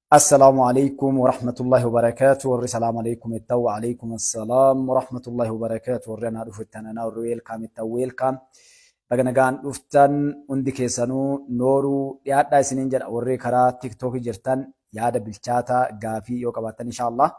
Assalaamu alaikum warahmatullahi wabarakaatu. Warri salaamu alaikum jettan, wa alaikum assalaam warahmatullahi wabarakaatu. Warri anaa dhufu jettan anaa, warri welcome jettan welcome. Baga nagaan dhuftan hundi keessanuu, nooruu dhiyaadhaa isiniin jedha. Warri karaa TikTokii jirtan yaada bilchaataa gaafii yoo qabaattan, inshaallah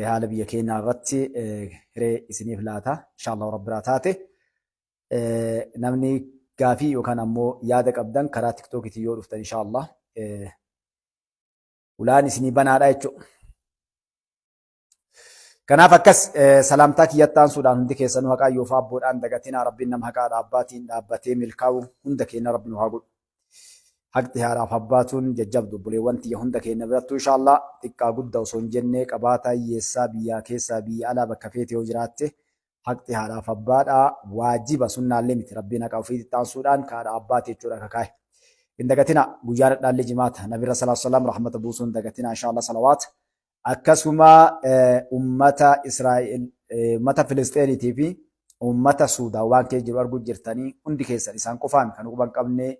haala biyya keenyaa irratti hiree isiniif laata. Inshaallah rabbiraa taate. Namni gaafii yookaan ammoo yaada qabdan karaa TikTokiitiin yoo dhuftan, inshaallah ulaan isinii banaadha jechuudha. Kanaaf akkas salaamtaa kiyyatti aansuudhaan hundi keessanuu haqaa yoo abboodhaan dagatinaa. Rabbiin nama haqaa dhaabbaatiin dhaabbatee milkaa'u hunda keenya rabbi nu haa godhu. Haqti haadhaaf abbaatuun jajjabdu, obboleewwan tiyya, hunda keenya birattuu inshaallah xiqqaa guddaa osoo hin jennee, qabaataa hiyyeessaa, biyyaa keessaa biyya alaa, bakka feete yoo jiraatte, haqti haadhaaf abbaadhaa waajiba, sunnaallee miti. Rabbiin haqa ofiitti aansuudhaan ka haadha abbaati jechuudha kakaa'e. Hin dagatina, guyyaan dhaallee jimaata nabirra sallallahu alaihi wasallam rahmata buusuun hin dagatina, inshaallah salawaata. Akkasuma ummata Israa'el, ummata Filisxeeniitii fi ummata Suudaan waan keessa jiru arguu jirtanii hundi keessan. Isaan qofaan kan quba hin qabne,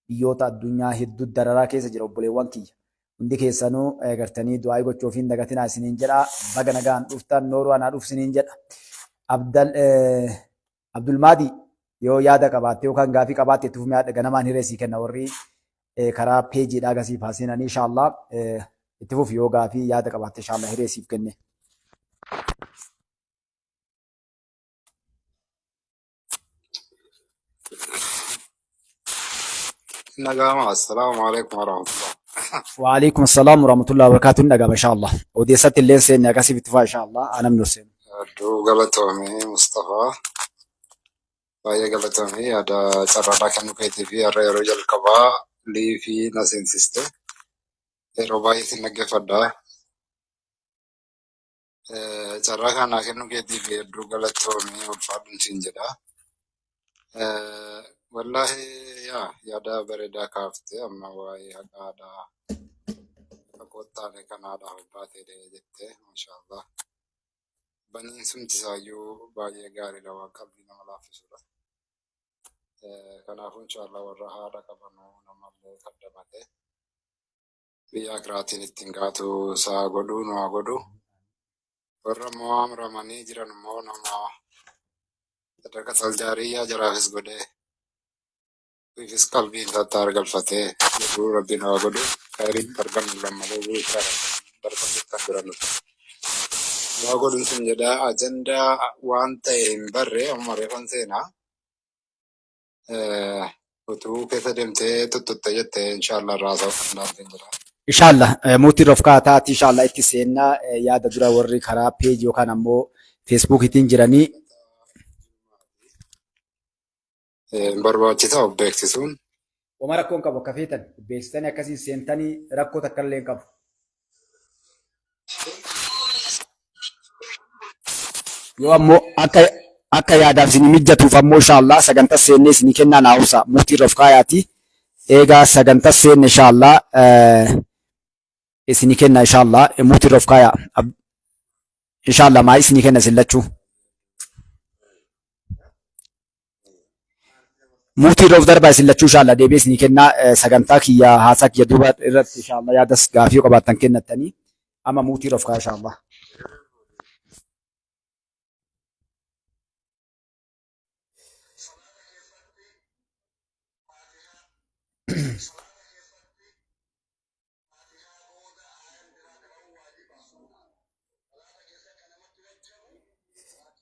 biyyoota addunyaa hedduu dararaa keessa jira obboleewwan kiyya. Hundi keessanuu gartanii du'aa gochuuf hin dagatinaa isiniin jedha. Baga nagaan dhuftan, nooruu anaa dhufu isiniin jedha. Abdal Abdulmaadi, yoo yaada qabaatte yookaan gaafii qabaatte itti fufee haadha ganamaan hiree sii kenna. Warri karaa peejiidhaa gasiif haa seenanii, inshaallah itti fufi. Yoo gaafii yaada qabaatte, inshaallah hiree siif kenne. Nagama, assalaamu alaikum warahmatullah. Waalaikum assalaam warahmatullahi wabarakatuh. Hin dhagama, inshaallah. Odeessatti illee seenne akkasiif itti fufaa, inshaallah. Anam nur seenu. Hedduu galatoomii Mustafaa. Baay'ee galatoomii yaada carraadhaa kennuu keetii fi har'a yeroo jalqabaa live na seensiste. Yeroo baay'ee sin dhaggeeffadha. Carraa kana naa kennuu keetii fi hedduu galatoomii, ulfaadhuun siin jedha. Wallaahi yaa yaada bareedaa kaafte amma waa'ee haqaadhaa. Qottaane kanaadhaaf abbaa ta'e jette, maashaallah. Baniin sumti isaayyuu baay'ee gaariidha, waan qalbii nama laaffisudha. Kanaafuu inshaallah warra haadha qabanuu namallee kaddamate biyya akiraatiin ittiin gaatu isaa godhu nu haa godhu. Warra immoo amramanii jiran immoo nama sadarkaa saljaariyyaa jaraafis godhee ifis qalbiin isaatti argalfatee jedhu rabbiin haa godhu. Khayriitti argannu lammalee beekaadha. Darbanni kan jiran waa godhuun sun jedha. Ajandaa waan ta'e hin barre, amma reefan seenaa. Utuu keessa deemtee tuttutte jettee inshaallah irraa haasa'uu kan dandeenye jira. Inshallah mute irra of kaa'ataati, inshallah itti seennaa. Yaada dura warri karaa peejii yookaan ammoo Facebookiitiin jiranii. Hin barbaachisaa of beeksisuun. Wama rakkoon qabu, akka feetan beeksisanii akkasiin seentanii, rakkoo takka illee hin qabu. Yoo ammoo akka yaadaaf isinii mijjatuuf ammoo, inshallah sagantaa seennee isinii kennaa, naa obsa, mute irra of kaayaati. Eegaa sagantaa seenne, inshallah isinii kenna, inshallah mute irra of kaaya. Inshallah maa isinii kenna isin lachuu. Mute irra of darbaa isin lachuu, inshallah deebi'ee isinii kennaa. Sagantaa kiyya, haasaa kiyya duuba irratti, inshallah yaadas gaafii yoo qabaattan kennattanii, amma mute irra of kaaya, inshallah.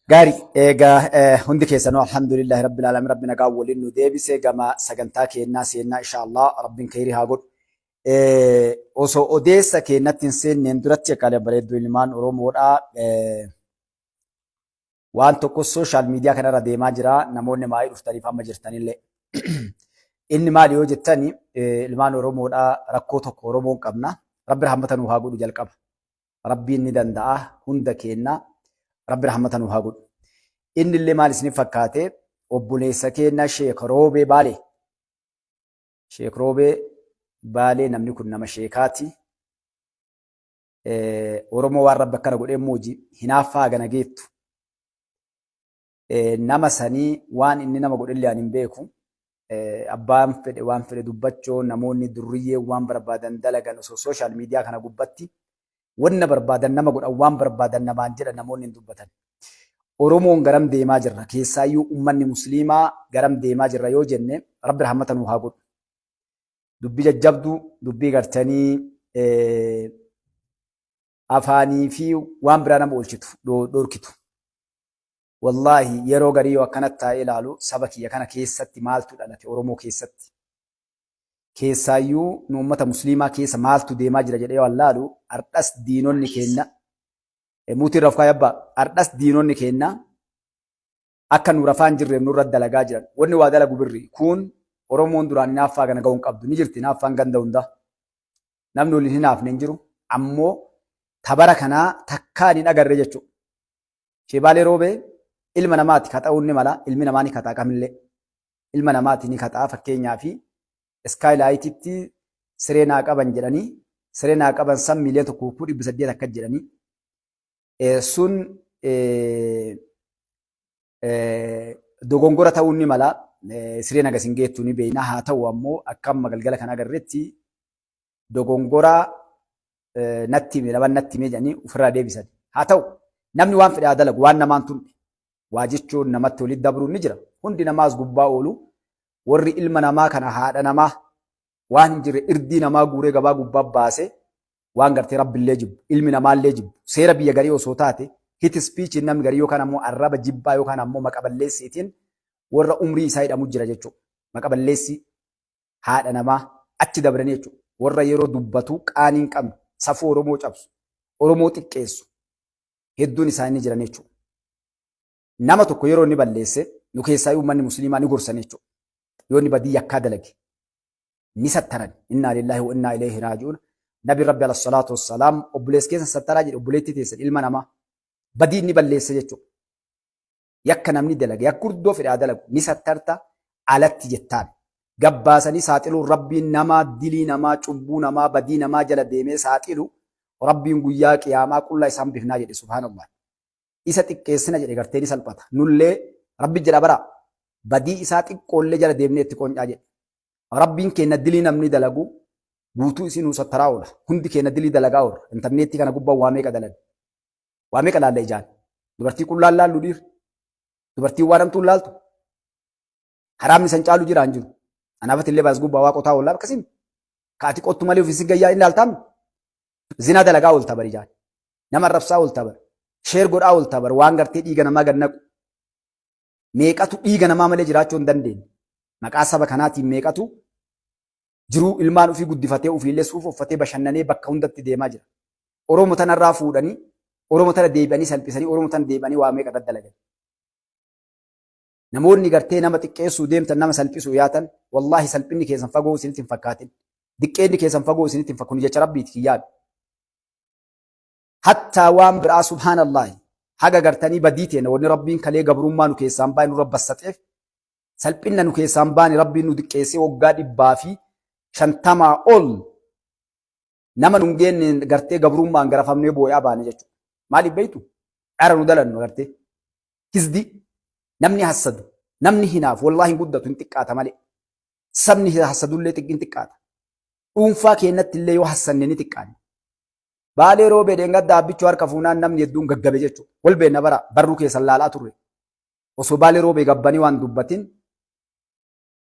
Gaarii, egaa hundi keessanuu alhamdulillahi rabbil alamin, rabbi nagaa waliin nu deebise. Gama sagantaa keennaa seennaa, inshallah rabbiin khayrii haa godhu. Osoo odeessa keennatti hin seenneen duratti, akkaalee bareedduu ilmaan Oromoodhaa, waan tokko social media kanarra deemaa jira, namoonni maayii dhuftaniif amma jirtanillee. Inni maali yoo jettani, ilmaan Oromoodhaa, rakkoo tokko Oromoon qabna. Rabbi rahmata nuu haa godhu jalqaba. Rabbiin ni danda'a hunda keenna. Rabbi rahmata nuu haa godhu. Inni illee maal isiniif fakkaate? Obboleessa keenya Sheek Roobee Baalee. Sheek Roobee Baalee, namni kun nama sheekaati. Oromoo waan rabbi akkana godhee immoo hinaaffaa hagana geettu. Nama sanii waan inni nama godhellee ani hin beeku. Abbaan fedhe waan fedhe dubbachoo, namoonni durriyyee waan barbaadan dalagan, osoo social media kana gubbatti wanna barbaadan nama godhan, waan barbaadan namaan jedhan, namoonni hin dubbatan. Oromoon garam deemaa jirra? Keessaayyuu uummanni Musliimaa garam deemaa jirra yoo jenne, Rabbi rahmata nuu haa godhu. Dubbii jajjabduu, dubbii gartanii afaanii fi waan biraa nama oolchitu dhorkitu. Wallaahi, yeroo garii yoo akkanatti taa'ee ilaalu, saba kiyya kana keessatti maaltu dhalate, Oromoo keessatti? Keessaayyuu nu uummata Musliimaa keessa maaltu deemaa jira jedhee waan laalu, ardhas diinonni keenya muutii irra of kaayabbaa, ardhas diinonni keenya akka nu rafaan jirreef nurra dalagaa jiran. Wanni waa dalagu birri kun Oromoon duraan hinaaffaa kana ga'uu hin qabdu. Ni jirti hinaaffaan ganda hundaa. Namni waliin hinaafne hin jiru. Ammoo tabara kanaa takkaan hin agarre jechuudha. Sheebaalee Roobee ilma namaati, kaxa'uun ni mala. Ilmi namaa ni kaxaa kamillee. Ilma namaati, ni kaxaa. Fakkeenyaa fi Skylightitti siree naa qaban jedhanii, siree naa qaban san 1,800,000 akka jedhanii, sun dogongora ta'uun ni mala. Sireen hagas hin geettu ni beekna. Haa ta'u ammoo akka amma galgala kana agarretti dogongora natti hime, laban natti hime jedhanii ofirraa deebisan. Haa ta'u, namni waan fedhe haa dalagu, waan namaan tunne waa jechuun namatti walitti dabruun ni jira. Hundi namaas gubbaa oolu, warri ilma namaa kana, haadha namaa, waan hin jirre irdii namaa guuree gabaa gubbaa baase, waan gartee Rabbillee jibbu, ilmi namaallee jibbu, seera biyya garii osoo taate, hate speech namni garii yookaan ammoo arraba jibbaa yookaan ammoo maqaballeessiitiin warra umrii isaa hidhamu jira jechuudha. Maqaballeessii haadha namaa achi dabranii jechuudha. Warra yeroo dubbatu qaanii hin qabne, safuu Oromoo cabsu, Oromoo xiqqeessu hedduun isaanii jiran jechuudha. Nama tokko yeroo inni balleesse, nu keessaa uummanni Musliimaa ni gorsan jechuudha. Yoo inni badii yakkaa dalage ni sattaran. Innaa lillaahi wa innaa ilayhi raaji'uun. Nabi Rabbi alayhi salaatu wassalaam obboleessa keessan sattaraa jedhe, obboleettii teessan, ilma namaa badii inni balleesse jechuudha. Yakka namni dalage, yakka guddoo fedhaa dalagu, ni sattarta alatti jettaan. Gabbaasanii saaxiluun, Rabbiin namaa dilii namaa, cubbuu namaa, badii namaa jala deemee saaxilu, Rabbiin guyyaa qiyaamaa qullaa isaan bifnaa jedhe, subhaanallah. Isa xiqqeessina jedhe, gartee ni salphata. Nullee Rabbi jedha bara badii isaa xiqqoollee jala deemnee itti qoncaa jedhe. Rabbiin keenya dilii namni dalagu guutuu isinuu sattaraa oola. Hundi keenya dilii dalagaa oola. Intarneetii kana gubbaa waa meeqa dalan? Waa meeqa laalla ijaan? Dubartii qullaan laallu dhiir. Dubartiin waan hamtuun laaltu. Haraamni san caalu jira hin jiru. Anaafatti illee baas gubbaa waa qotaa oollaa akkasiin. Kaati qottu malee ofiisi gayyaa inni laaltaami. Zinaa dalagaa oolta bari ijaan. Nama arrabsaa oolta bari. Share godhaa oolta bari, waan gartee dhiiga namaa gad naqu. Meeqatu dhiiga namaa malee jiraachuu hin dandeenye? Maqaa saba kanaatiin meeqatu jiruu ilmaan ofii guddifatee, ofiillee suufa uffatee, bashannanee bakka hundatti deemaa jira? Oromoo tanarraa fuudhanii, Oromoo tana deebi'anii salphisanii, Oromoo tana deebi'anii waa meeqa irratti dalagan. Namoonni gartee nama xiqqeessuu deemtan, nama salphisuu yaatan, wallaahi salphinni keessan fagoo isinitti hin fakkaatin. Diqqeenni keessan fagoo isinitti hin fakkaatu jecha Rabbiiti kiyyaadha. Hattaa waan biraa, subhaanallahi, haga gartanii badii teena, wanni Rabbiin kalee gabrummaa nu keessaan baane nurra bassaxeef, salphinna nu keessaan baane, Rabbiin nu diqqeessee waggaa 150 ol nama nun geenne gartee gabrummaan garafamnee boo'aa baane jechuudha. Maaliif beektu? Dhara nu dalannu gartee. Hizdi namni hassadu, namni hinaafu, wallaahi hin guddatu, hin xiqqaata malee. Sabni hassadullee hin xiqqaata. Dhuunfaa keenyatti illee yoo hassanne ni xiqqaanne. Baalee Roobee dheengadda Abbichuu harka fuunaan namni hedduun gaggabe jechuudha. Wal beenna bara barruu keessan laalaa turre. Osoo Baalee Roobee gabbanii waan dubbatin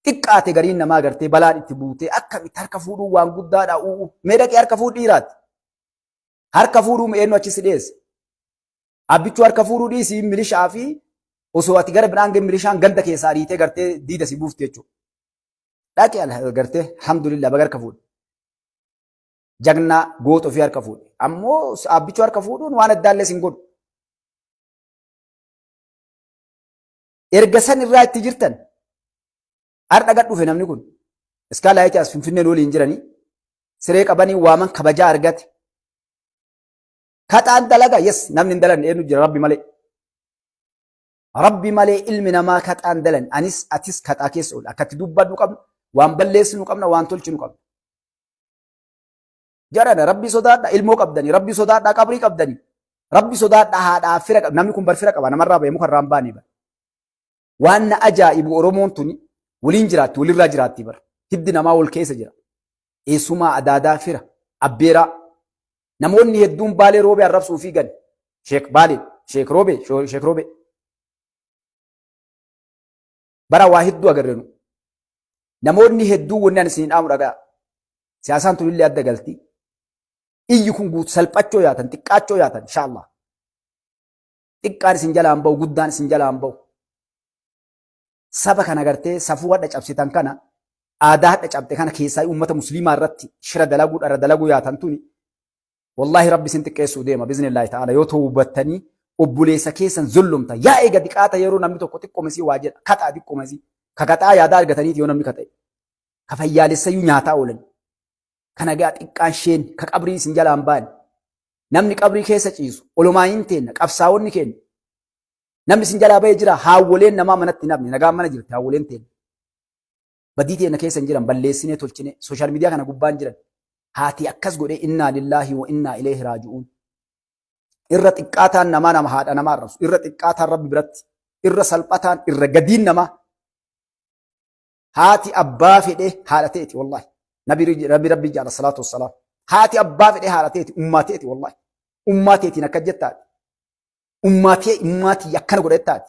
xiqqaate, gariin namaa gartee balaan itti buutee, akkamitti harka fuudhuu, waan guddaadha, u'u mee dhaqee harka fuudh dhiiraati. Harka fuudhuu eenyu achi si dhiyeesse? Abbichuu harka fuudhuu dhiisii, milishaa fi osoo ati gara biraan ga'e milishaan ganda keessaa ariitee gartee diida si buufte jechuudha. Dhaqee gartee alhamdulillah baga harka fuudhe. Jagnaa goota ofii harka fuudhe. Ammoo Abbichuu harka fuudhuun waan addaallee sin godhu. Erga san irraa itti jirtan, har'a gad dhufe namni kun. Iskaalaayitii as Finfinneen waliin jiranii siree qabanii waaman, kabajaa argate. Kaxaan dalaga, yes, namni hin dalanne eenyu jira Rabbi malee? Rabbi malee ilmi namaa kaxaan dalan, anis atis kaxaa keessa oola. Akkatti dubbadhu qabna, waan balleessinu qabna, waan tolchinu qabna. Jarana, Rabbi sodaadha, ilmoo qabdanii, Rabbi sodaadha, qabrii qabdanii, Rabbi sodaadha, haadhaa fira qaba. Namni kun bar fira qaba, namarraa bahee muka irraa hin baane bara. Waan na ajaa'ibu, Oromoon tuni Waliin jiraatti, walirraa jiraatti bara. Hiddi namaa wal keessa jira. Eessumaa, adaadaa, fira, abbeeraa. Namoonni hedduun Baalee Roobee arrabsuu fiigan. Sheek Baalee, Sheek Roobee, Sheek Roobee. Bara waa hedduu agarreenu. Namoonni hedduu wanni ani isin dhaamu dhaga'a. Siyaasaan tunillee adda galti. Iyyi kun guutu salphachoo yaatan, xiqqaachoo yaatan, inshaallah. Xiqqaan isin jalaan bahu, guddaan isin jalaan bahu. Saba kana gartee safuu hadha cabsitan kana, aadaa hadha cabxe kana keessaa uummata musliimaa irratti shira dalaguu, dhara dalaguu yaatan tuni, wallaahi Rabbi isin xiqqeessuu deema biznillaahi ta'ala yoo tawbattanii obboleessa keessan zullumta. Yaa eega diqaata, yeroo namni tokko xiqqoomasii waa jedha, kaxaa xiqqoomasii kakaxaa yaadaa argataniiti. Yoo namni kaxa'e ka fayyaalessayyuu nyaataa oolan kana gaa xiqqaan sheen ka qabrii isin jalaan baane, namni qabrii keessa ciisu olomaayin teenna, qabsaa'onni keenya, namni isin jalaa bahee jira. Haawwoleen namaa manatti hin hafne, nagaan mana jirti. Haawwoleen teenna badii teenna keessa hin jiran, balleessinee tolchine social media kana gubbaan jiran. Haati akkas godhee, innaa lillaahi wa innaa ilayhi raaji'uun. Irra xiqqaataan namaa nama haadha namaa arrabsu, irra xiqqaataan Rabbi biratti, irra salphataan, irra gadiin namaa haati abbaa fedhe haadha ta'eeti. Wallahi nabi rabbi rabbi jaala salaatu wassalaam, haati abbaa fedhe haadha ta'eeti, ummaa ta'eeti. Wallahi ummaa ta'eetiin akka jettaati, ummaa ta'e, ummaatii akkana godhettaati.